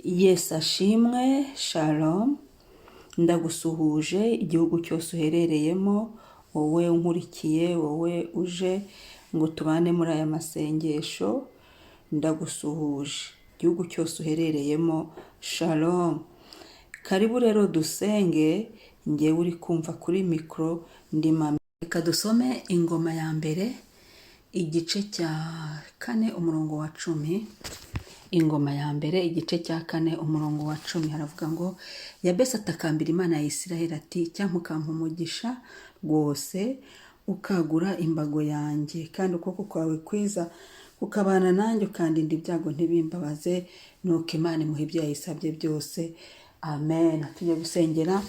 Yesu ashimwe, shalom. Ndagusuhuje igihugu cyose uherereyemo, wowe unkurikiye, wowe uje ngo tubane muri aya masengesho, ndagusuhuje. Igihugu cyose uherereyemo, shalom. Karibu rero dusenge, ngewe uri kumva kuri mikoro ndi mama. Reka dusome Ingoma ya mbere, igice cya 4, umurongo wa 10. Ingoma ya mbere, igice cya 4, umurongo wa 10, haravuga ngo: Yabesi atakambira Imana ya Isiraheli ati: "Icyampa ukampa umugisha rwose, ukagura imbago yanjye, kandi ukuboko kwawe kwiza kukabana nanjye, ukandinda ibyago ntibimbabaze." Nuko Imana imuha ibyo yayisabye byose. Amen. Tujye gusengera,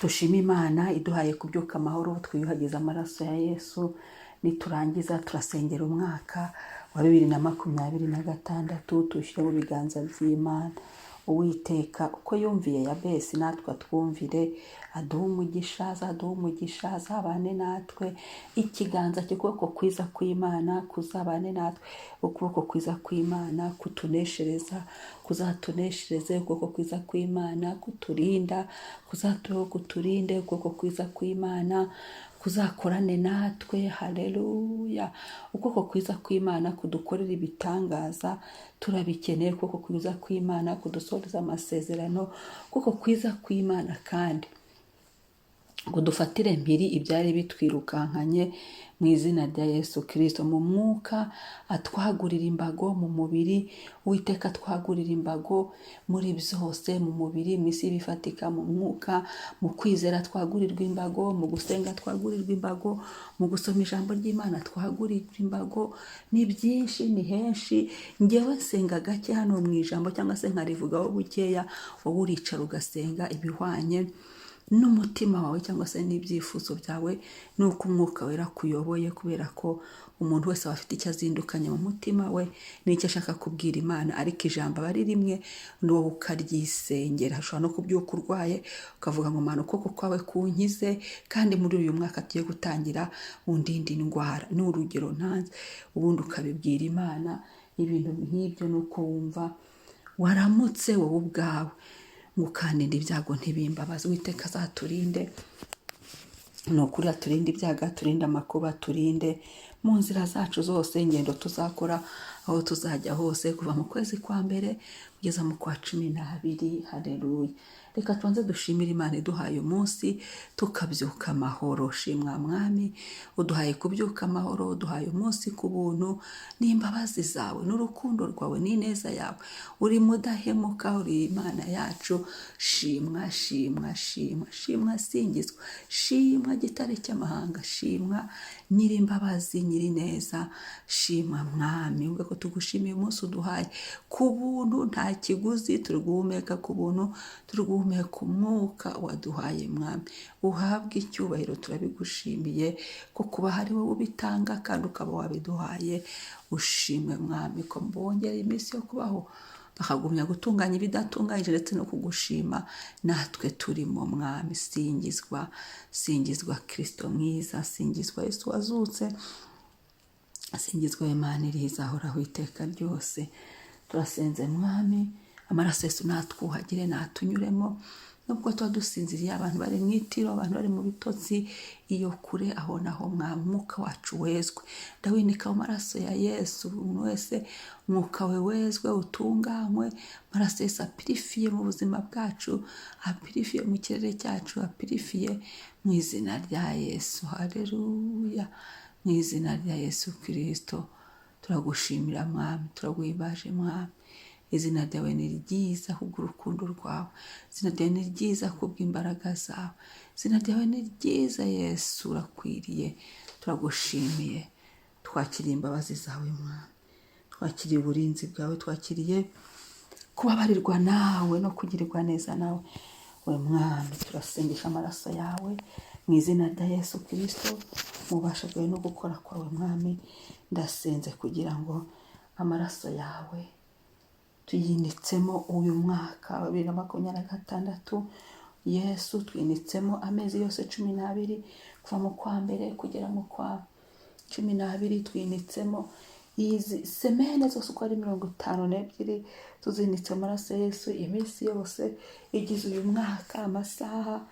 dushime Imana iduhaye kubyuka amahoro, twiyuhagize amaraso ya Yesu. Niturangiza turasengera umwaka wa 2026, tuwushyire mu biganza by'Imana. Uwiteka uko yumviye Yabesi, natwe atwumvire, aduhe umugisha, azaduhe umugisha, azabane natwe. Ikiganza cy'ukuboko kwiza kw'Imana kuzabane natwe, ukuboko kwiza kw'Imana kutuneshereza kuzatuneshereze, ukuboko kwiza kw'Imana kuturinda kuzatubeho kuturinde, ukuboko kwiza kw'Imana kuzakorane natwe. Haleluya! Ukuboko kwiza kw'Imana kudukorera ibitangaza, turabikeneye. Ukuboko kwiza kw'Imana kudusoreza amasezerano, ukuboko kwiza kw'Imana kandi kudufatire mpiri ibyari bitwirukankanye mu izina rya Yesu Kirisito. Mu mwuka atwagurira imbago, mu mubiri Uwiteka atwagurira imbago muri byose, mu mubiri, mu isi bifatika, mu mwuka, mu kwizera twagurirwa imbago, mu gusenga twagurirwa imbago, mu gusoma ijambo ry'Imana twagurirwa imbago. Ni byinshi, ni henshi. Ngewe nsenga gake hano mu ijambo cyangwa se nkarivugaho bukeya, wowe uricara ugasenga ibihwanye n'umutima wawe cyangwa se n'ibyifuzo byawe n'uko Umwuka Wera akuyoboye, kubera ko umuntu wese aba afite icyo azindukanye mu mutima we n'icyo ashaka kubwira Imana, ariko ijambo aba ari rimwe, wowe ukaryisengera. Ushobora no kubyuka urwaye ukavuga ngo: "Mana, ukuboko kwawe kunkize, kandi muri uyu mwaka tugiye gutangira undinde indwara." Ni urugero ntanze, ubundi ukabibwira Imana. Ibintu nk'ibyo ni uko wumva waramutse wowe ubwawe ngo: "Ukandinda ibyago ntibimbabaze." Uwiteka azaturinde, ni ukuri, aturinde ibyago, aturinde amakuba, aturinde mu nzira zacu zose, ingendo tuzakora, aho tuzajya hose, kuva mu kwezi kwa mbere kugeza mu kwa 12. Hareruya! Reka tubanze dushimire Imana iduhaye umunsi tukabyuka amahoro. Shimwa Mwami, uduhaye kubyuka amahoro, uduhaye umunsi ku buntu n'imbabazi zawe n'urukundo rwawe n'ineza yawe. Uri mudahemuka, uri Imana yacu. Shimwa, shimwa, shimwa, shimwa, singizwa, shimwa Gitare cy'amahanga, shimwa Nyir'imbabazi, Nyir'ineza, shimwa Mwami. Ubwo ko tugushimiye umunsi uduhaye ku buntu, nta kiguzi, turi guhumeka ku buntu, turi guhumeka umwuka waduhaye. Mwami, uhabwe icyubahiro, turabigushimiye ko kuba hari wowe ubitanga kandi ukaba wabiduhaye. Ushimwe Mwami ko mbongera iminsi yo kubaho, bakagumya gutunganya ibidatunganyije ndetse no kugushima natwe turimo. Mwami, singizwa, singizwa Kirisito mwiza, singizwa Yesu wazutse, singizwa Imana iriho, izahoraho iteka ryose. Turasenze Mwami, amaraso Yesu natwuhagire, natunyuremo nubwo tuba dusinziriye, abantu bari mu itiro, abantu bari mu bitotsi iyo kure aho naho. Mwuka wacu wezwe, ndawinika mu maraso ya Yesu. Umuntu wese umwuka we wezwe, utunganywe. Amaraso Yesu apurifiye mu buzima bwacu, apurifiye mu kirere cyacu, apurifiye mu izina rya Yesu. Hareruya! Mu izina rya Yesu Kirisito turagushimira Mwami, turaguhimbaje Mwami. Izina ryawe ni ryiza kubw'urukundo rwawe, izina ryawe ni ryiza kubw'imbaraga zawe, izina ryawe ni ryiza. Yesu, urakwiriye, turagushimiye. Twakiriye imbabazi zawe Mwami, twakiriye uburinzi bwawe, twakiriye kubabarirwa nawe no kugirirwa neza nawe we Mwami. Turasengesha amaraso yawe mu izina rya Yesu Kirisito, mu bubasha bwawe no gukora kwawe. Mwami, ndasenze kugira ngo amaraso yawe tuyinitsemo uyu mwaka wa 2026. Yesu, twinitsemo amezi yose 12, kuva mu kwa mbere kugera mu kwa 12, twinitsemo. Izi semaine zose uko ari 52 tuzinitse amaraso ya Yesu. Iminsi yose igize uyu mwaka, amasaha,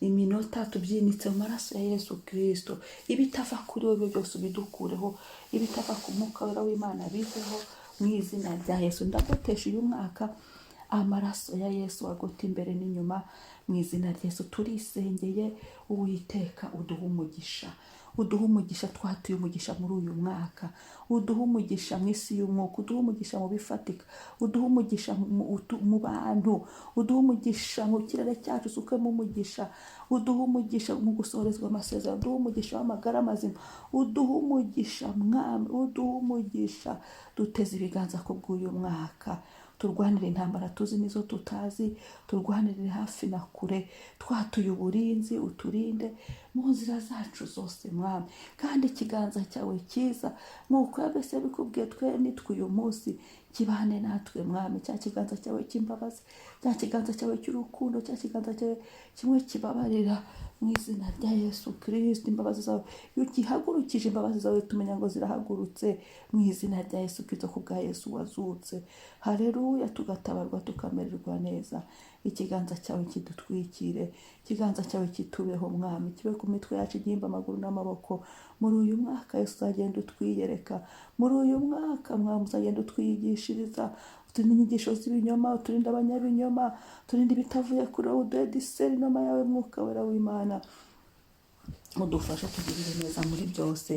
iminota, tubyinitse mu maraso ya Yesu Kirisito. Ibitava kuri wowe byose ubidukureho, ibitava ku Mwuka Wera w'Imana biveho mu izina rya Yesu. Ndagotesha uyu mwaka amaraso ya Yesu, agota imbere n'inyuma mu izina rya Yesu. Turisengeye, Uwiteka, uduhe umugisha, uduhe umugisha. Twatuye umugisha muri uyu mwaka. Uduhe umugisha mu isi y'umwuka, uduhe umugisha mu bifatika, uduhe umugisha mu bantu, uduhe umugisha mu kirere cyacu, usukemo umugisha, uduhe umugisha mu gusohorezwa amasezerano, uduhe umugisha w'amagara mazima, uduhe umugisha, Mwami, uduhe umugisha. Duteze ibiganza ku bw'uyu mwaka, turwanire intambara tuzi n'izo tutazi, turwanirire hafi na kure. Twatuye uburinzi, uturinde mu nzira zacu zose, Mwami, kandi ikiganza cyawe cyiza, nk'uko Yabesi yabikubwiye, twe nitwe uyu munsi, kibane natwe, Mwami. Cya kiganza cyawe cy'imbabazi, cya kiganza cyawe cy'urukundo, cya kiganza cyawe kimwe kibabarira, mu izina rya Yesu Kirisito. Imbabazi zawe, iyo ugihagurukije imbabazi zawe, tumenya ngo zirahagurutse mu izina rya Yesu Kirisito, ku bwa Yesu wazutse. Hareruya! Tugatabarwa, tukamererwa neza. Ikiganza cyawe kidutwikire, ikiganza cyawe kitubeho, Mwami, kibe ku mitwe yacu, igihimba, amaguru n'amaboko. Muri uyu mwaka, Yesu, uzagenda utwiyereka. Muri uyu mwaka, Mwami, uzagenda utwigishiriza, uturinde inyigisho z'ibinyoma, uturinde abanyabinyoma, uturinde ibitavuye kuri wowe, uduhe discernement yawe. Mwuka Wera w'Imana, udufashe, tugirire neza muri byose,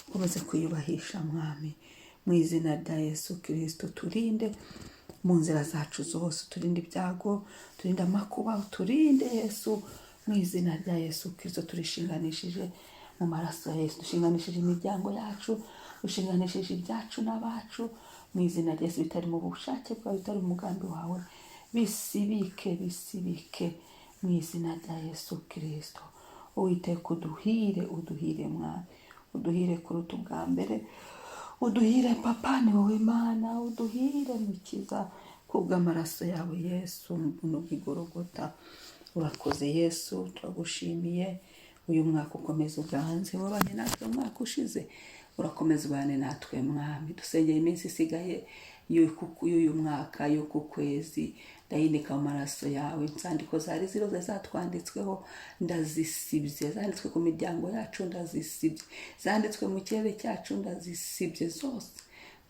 ukomeze kwiyubahisha, Mwami, mu izina rya Yesu Kirisito. Turinde mu nzira zacu zose, turinde ibyago, turinde amakuba, turinde, Yesu, mu izina rya Yesu Kirisito. Turishinganishije mu maraso ya Yesu, dushinganishije imiryango yacu, dushinganishije ibyacu n'abacu mu izina rya Yesu. Bitari mu bushake bwawe, bitari mu mugambi wawe, bisibike, bisibike mu izina rya Yesu Kirisito. Uwiteka, uduhire, uduhire, Mwami, uduhire kuruta ubwa mbere, uduhire, Papa, ni wowe Mana, uduhire, Mukiza, kubw'amaraso yawe, Yesu, n'ubw'igorogota. Urakoze, Yesu, turagushimiye. Uyu mwaka ukomeza uganze. Wabanye natwe umwaka ushize, urakomeza ubane natwe, Mwami. Dusengeye iminsi isigaye y'uyu mwaka, y'uku kwezi, ndayinika mu maraso yawe. Inzandiko zari ziroze zatwanditsweho ndazisibye, zanditswe ku miryango yacu ndazisibye, zanditswe mu kirere cyacu ndazisibye zose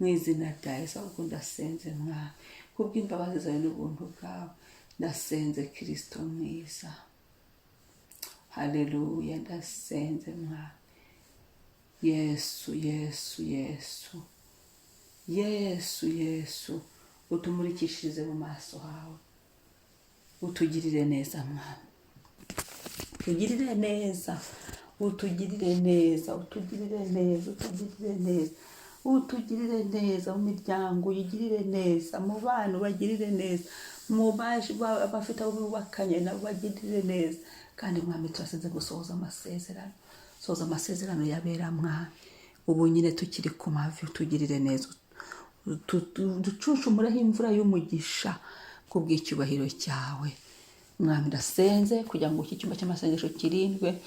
mu izina rya Yesu. Ahubwo ndasenze, Mwami, kubw'imbabazi zawe n'ubuntu bwawe. Ndasenze, Kirisito mwiza. Haleluya! Ndasenze, Mwami Yesu, Yesu, Yesu, Yesu, Yesu, utumurikishirize mu maso hawe, utugirire neza, Mwami, utugirire neza, utugirire neza, utugirire neza, utugirire neza, utugirire neza. Mu miryango uyigirire neza, mu bana ubagirire neza, mu baje bafite abo bubakanye nabo bagirire neza. Kandi, Mwami, turasenze gusohoza amasezerano, sohoza amasezerano yabera, Mwami. Ubu nyine tukiri ku mavi, utugirire neza, ducuncumureho imvura y'umugisha ku bw'icyubahiro cyawe, Mwami. Ndasenze kugira ngo iki cyumba cy'amasengesho kirindwe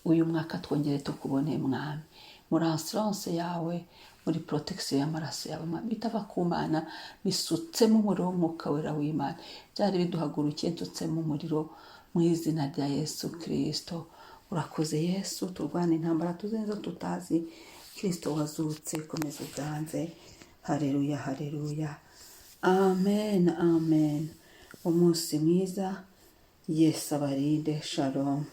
uyu mwaka, twongere tukubone, Mwami, muri assurance yawe, muri protection y'amaraso yawe, Mwami. Bitava ku Mana bisutsemo umuriro w'Umwuka Wera w'Imana. Byari biduhagurukiye, nsutsemo umuriro mu izina rya Yesu Kirisito. Urakoze, Yesu. Turwana intambara tuzi n'izo tutazi. Kirisito wazutse, komeza uganze. Hareruya, hareruya, amen, amen. Umunsi mwiza, Yesu abarinde. Shalom.